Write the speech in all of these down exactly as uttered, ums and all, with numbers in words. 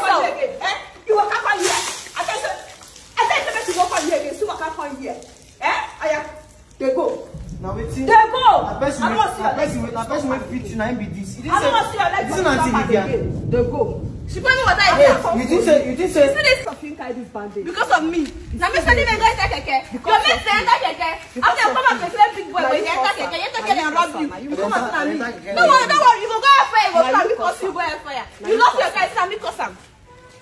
yourself. Eh? You waka come here. I tell you, I tell you, make you no come here again. Still waka come here. Eh? Aya, dey go. Na wetin? Dey go. Na person I wey, don't see na your person leg wey, na person wey fit you, na him be this. You think I say, don't see your leg you think na Auntie Vivian? Again. Dey go. She put me water. Wait, you think say, you think say? See this? Of him carry this bandage. Because of me. Na me send him go enter keke. Your mate dey enter keke. After you come out, you say big boy, but you enter keke. You enter keke, dem rob you. You come out, na me. No worry, no worry. You go go hellfire. You go come, because you go hellfire. You lost your guys, na me cause am.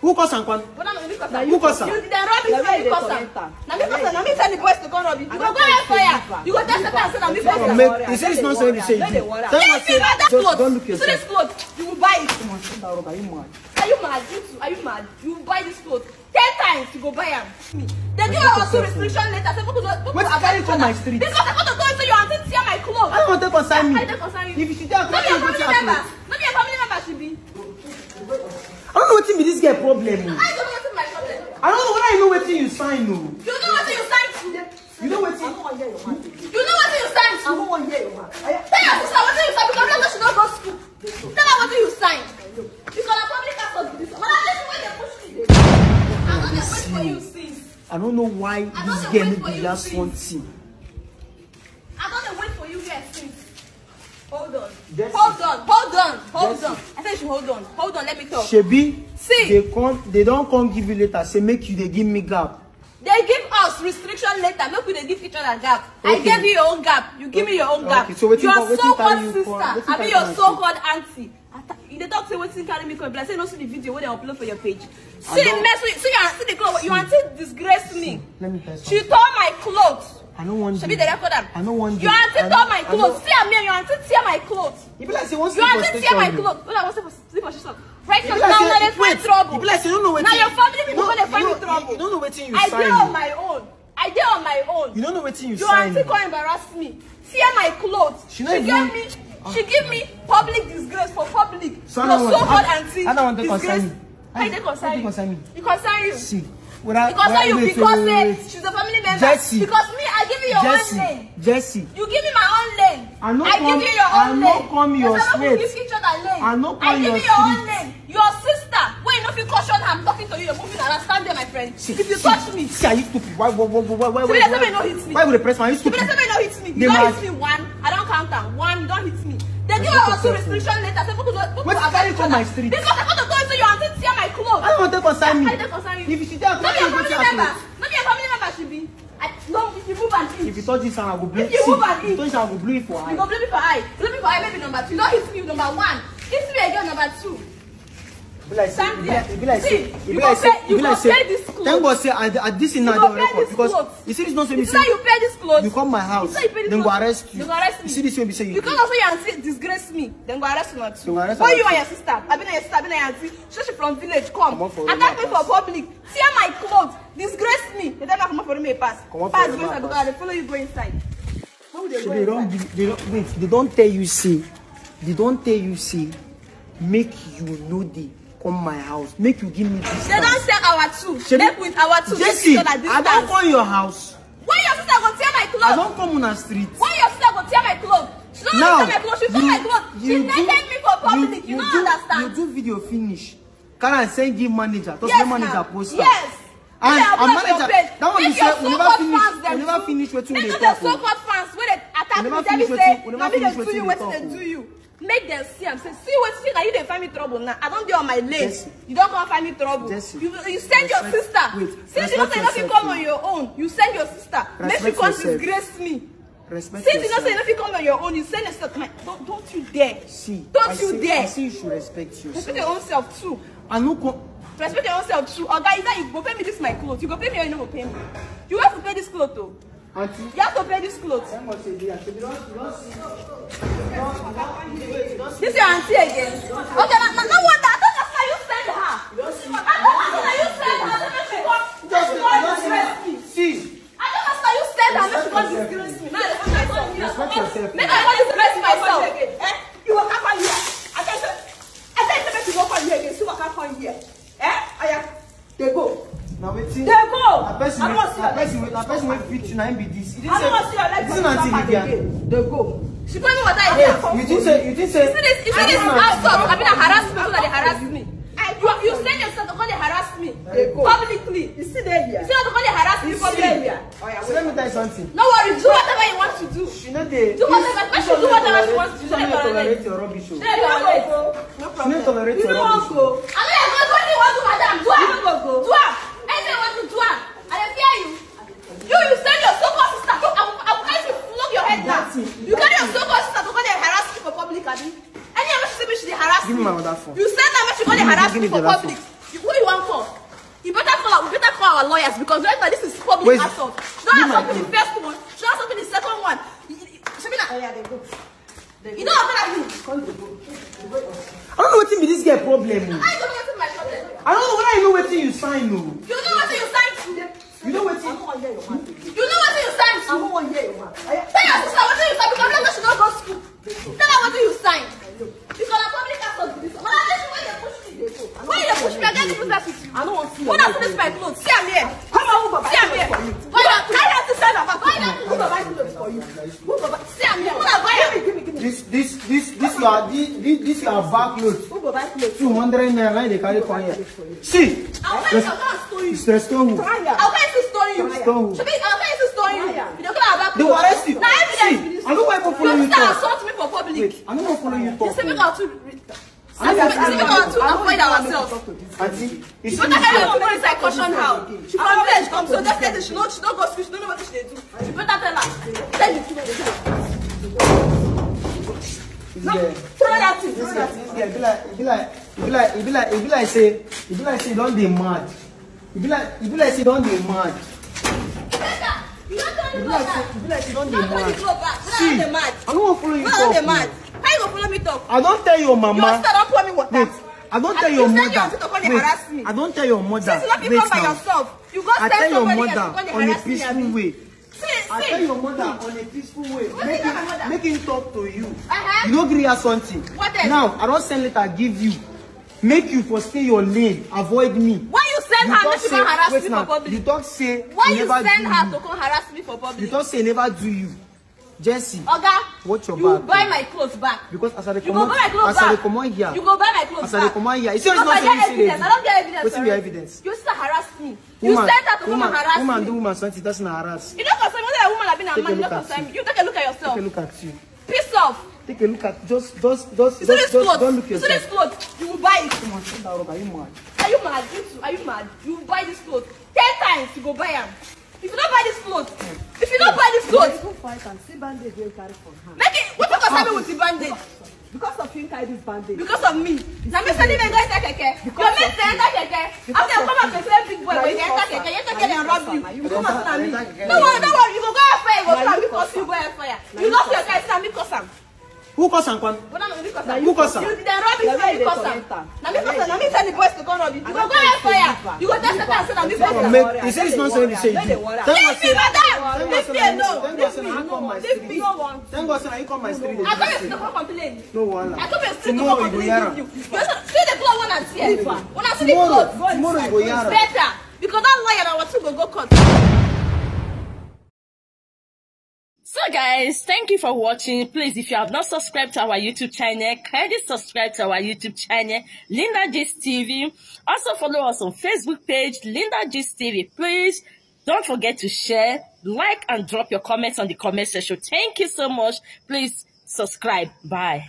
Who cause am, Kwan? But na me cause am. Who cause am? You dey rob me, na me cause am. Na me cause am. Na me tell the boys to come rob you. You go go hellfire. You go tell Satan say na me cause am. Make, you see this nonsense you say you do. Tell me say, don't, don't look yourself. See this cloth. You will buy it. Come on, sit down, are you mad? Are you mad? You too. Are you mad? You will buy this cloth. Ten times you go buy am. They give us also restriction letter. Say, people don't, people. Wetin carry you come my street? Because I want to go into your auntie tear my clothes. I don't want to concern me. I don't concern you. If you should tell me, no be your family member. No be your family member she be. I don't know wetin be this girl problem o. I don't know wetin my problem. I don't know whether you know wetin you sign o. You know wetin you sign to? You know wetin? I don't want hear your mouth. You know wetin you sign to? I don't want hear your mouth. Tell your sister wetin you sign because she no go school. Tell her wetin you sign. Because na public house be this. But na this way they push me. I don dey wait for you since. I don't know why this girl no be last one thing. I don dey wait for you here since. Hold on. Hold on. Hold on. Hold on. I said you should hold on. Hold on. Let me talk. Shebi, see, they come. They don't come give you letter. Say make you. They give me gap. They give us restriction letter. Make we dey give each other gap. I gave you your own gap. You give me your own gap. Okay, so wetin, your so-called sister, I mean your so-called auntie. You dey talk say wetin carry me come. Be like say you no see the video wey dem upload for your page. See the mess. See your, see the girl. Your auntie disgrace me. Let me tell you something. She tore my clothes. I no want. Shebi dey record am. I no want. Your auntie tore my clothes. See am here. Your auntie tear my clothes. You be like say one. Your auntie tear my clothes. Hold on, one second. Sleep on sister. Right now, now, now, dey find trouble. You be like say you don't know wetin. Now your family people go dey find me trouble. You don't know wetin you sign. I dey on my own. I dey on my own. You don't know wetin you sign. Your auntie come embarrass me. Tear my clothes. She give me. She give me public disgrace for public. So your so-called auntie. I don't want to concern you. How you dey concern you? How you dey concern me? E concern you. See, whether, e concern you because say she's a family member. Jesse. Because me, I give you your own lane. Jesse. You give me my own lane. I no come, I give you your own lane. I no come your street. Give each other lane. I no come your street. I give you your own lane. Your sister, wey you no fit caution her, I'm talking to you. You're moving around. Stand there, my friend. See, if you touch me. See, are you stupid? Why, why, why, why, why, why, why, why would you press me? Are you stupid? Why would you press me? Are you stupid? If you don't hit me one, I don't count am. One, you don't hit me. They give us also restriction letter. Say, people don't, people. Wetin carry you come my street? Because I want to go into your auntie tear my clothes. I don't want to concern me. I don't concern you. If you should tell me, no be your family member. No be your family member she be. I, no, if you move an inch. If you touch this hand, I go blow. If you See, move an if you inch. Touch this hand, I go blow it for You eye. go blow me for eye. Blow me for eye, maybe number two. You don't hit me with number one. Hit me again, number two. Be like say, Stand be there. like, be like say, See, be you like go say, pay, you be go like say. pay this cloth. Thank God say I, I this thing You now go don pay record this because cloth. You see this nonsense. You You see say that you pay this cloth. You come my house. You say you pay this Then go cloth. Arrest you. They go arrest me. You see this way be say you. Because of say your auntie disgrace me, then go arrest you too. They go arrest Why you you too. And your sister? I been your sister, I been your auntie. She she from village come. Comot for Attack road me for pass. Public. Tear my clothes. Disgrace me. They tell me come for me pass. Comot for Pass road go inside pass. Because they follow you go inside. Why would they go They don't, inside? they don't, wait, they don't tell you say, they don't tell you say, make you know they come my house, make you give me this. They don't sell our two. Shebi- Make with our two. Jesse, Make each other I don't distance. Come your house. Why your sister go tear my I clothes? Don't come on the street. Why your sister go tear my clothes? She don't Now, tear my clothes. She tear my clothes. She you naked me for public. You, don't do, understand. You do video finish. Can I send give manager? Just Yes, make manager now. Post Yes. And, Yeah, and block your manager, page. That one Make be say your we never so-called finish. fans We dem never do. Finish wetin we Make dey all talk. the so-called fans wey dey attack We me never tell me finish say wetin- we na never me dey finish do you wetin wetin we dey dey do you. Make dem see am say see wetin see na you dey find me trouble now. I don dey on my lane. Jesse. You don come find me trouble. Jesse. You you send your Respect- sister. wait, Since you know respect say you no fit yourself, come on please. Your own, you send your sister. Make she Respect come yourself. Disgrace me. Respect Since you know say you yourself. No fit come on your own, you send your sister. My, don't don't you dare. See, Don't I you say, dare. I say you should respect Respect yourself. Your own self too. I no come. Respect your own self too. Oga, either you go pay me this my clothes, you go pay me or you no go pay me. You have to pay this clothes though. Auntie. You have to pay this clothes. Thank God say dey here. So you don, you don see. This your auntie again. Okay, na na no wonder. I thought that's why you send her. I thought that's why you send her. Say make she come. Make she come disgrace me. See. I thought that's why you send her. Make she come disgrace me. Now I dey find myself. Respect yourself. Make I come disgrace myself. Eh? You waka come here. I tell you, I tell you make you no come here again. See waka come here. Eh? Oya, dey go. Na wetin? Dey go. Na person I wey wan see na your person next wey na person wey fit you na him be this. You think I say don't want to see your legs this na on Auntie Saturday Vivian? Again. Dey go. She go know what I Wait, you think say you think say You see this, you see this assault? I mean, harassment wey dey harass me. You, you send yourself to go dey harass me. Dey go. Publicly. You see dey here. You see how to go dey harass me publicly. So let me tell you something. No worry, do whatever you want to do. She no dey. Do whatever, make she do whatever she wants to do. She no dey tolerate your rubbish o. She no dey tolerate. She no dey tolerate your rubbish. I mean, I go do what you want to, madam. Do am. You no go go. Do am. Anything you want to do am. I dey fear you. You, you send your so-called sister. Look, I will, I will, I will flog your head now. You carry your so-called sister to go dey harass me for public, abi? Anyhow she see me, she dey harass me. Give me my other phone. You send her make she go dey harass me for public. You, who you wan call? You better call her. We better call our lawyers because right now this is public assault. She don assault me the first one. She don assault me the second one. She be like, oya, dey go. You know what I mean? I don't know wetin be this girl problem o. I don't know wetin my problem. I don't know whether you know wetin you sign o. You know wetin you sign to. You know wetin? You know wetin you sign to. Tell your sister wetin you sign because she no go school. Tell her wetin you sign. Because na public assault be this one. But I think when they push me, they go. When they push me, I get different with you. I don't want to. When I finish my clothes, see am here. Come on, Uber, see am here. Why not? Carry her to send her back. Why not? Uber, buy clothes for you. Uber, buy. See am here. When I buy am. Give me, give me, give me. This this this this your this this this your back load. Uber, buy clothes. Two hundred naira na dey carry come here. See. I'll carry your car and stone you. It's the stone. Try am. I'll carry to stone you. Stone. Shebi, I'll carry to stone you. You don't come back. They will arrest you. Now evidence. See, I don't want to follow you talk. Assault me for public. Wait, I don't want to follow you talk. They say make our two. They say make our two avoid ourselves. Auntie, you better carry your people inside caution how. She from village come, so definitely she no she no go school, she no know what she dey do. You better tell her. Tell the truth. No, throw that thing. Throw that thing. This girl be like, e be like, e be like, e be like, e be like say, e be like say you don dey mad. E be like, e be like say you don dey mad. E be like say, e be like say you don dey mad. See, I no wan follow you talk. How you go follow me talk? I don tell your mama. Your sister don pour me water. Wait, I don tell your mother. You send your auntie to come dey harass me. I don tell your mother. Since you no fit come by yourself, you go send somebody else to come dey harass me, abi? Wait. See, see. I tell your mother on a peaceful way. Make him, make him talk to you. Uh-huh. You no gree her something. What else? Now, I don send letter give you. Make you for stay your lane, avoid me. Why you send her make she come harass me for public? You talk say, why you send her to come harass me for public? You talk say never do you. Jesse, Oga, watch your back. You buy my clothes back. Because as I dey comot, as I dey comot here, you go buy my clothes back. As I dey comot here, you see, because I get evidence. I don get evidence. Wetin be evidence? You still harass me. You send her to come and harass me. Woman do woman something, that's not harass. You don't concern me whether a woman abi na man, you don't concern me. You take a look at yourself. Take a look at you. Piss off. Take a look at, just, just, just, just, just don't look yourself. You see this clothes? You see this clothes? You will buy it. Come on, sit down, are you mad? Are you mad? You too, are you mad? You will buy this clothes. Ten times you go buy am. If you no buy this cloth, if you no buy this cloth, Go fight and see bandage wey carry for hand. Make it. What you concern me with the bandage? Because of him carry this bandage. Because of me. Na me send him go enter keke. Your mate dey enter keke. After you come out, you say big boy, but you dey enter keke. You enter keke and rob you. You come out na me. No worry, no worry. You go go hellfire. You go come and me cause you go hellfire. You lost your guy, na me cause am. Who cause am, kwan? Una na me cause am. Who cause am? You dey rob me, na me cause am. Na me cause am. Na me tell the boys to come rob you. You go go hellfire. You go tell Satan say na me cause am. Make you see this nonsense wey you say. Thank God Leave me, say, madam. thank God Leave say me na, alone. thank God say na you come my street. Leave me. Thank God say na you come my street. I come here to come complain. No wahala. I come here to Tomorrow come you go complain hear am. Give you. You see the cloth wey I wear. Una see the Tomorrow, cloth. tomorrow you go hear am. Better. Because that liar na our two go go court. So guys, thank you for watching. Please, if you have not subscribed to our YouTube channel, kindly subscribe to our YouTube channel, Linda Gist T V. Also follow us on Facebook page, Linda Gist T V. Please don't forget to share, like, and drop your comments on the comment section. Thank you so much. Please subscribe. Bye.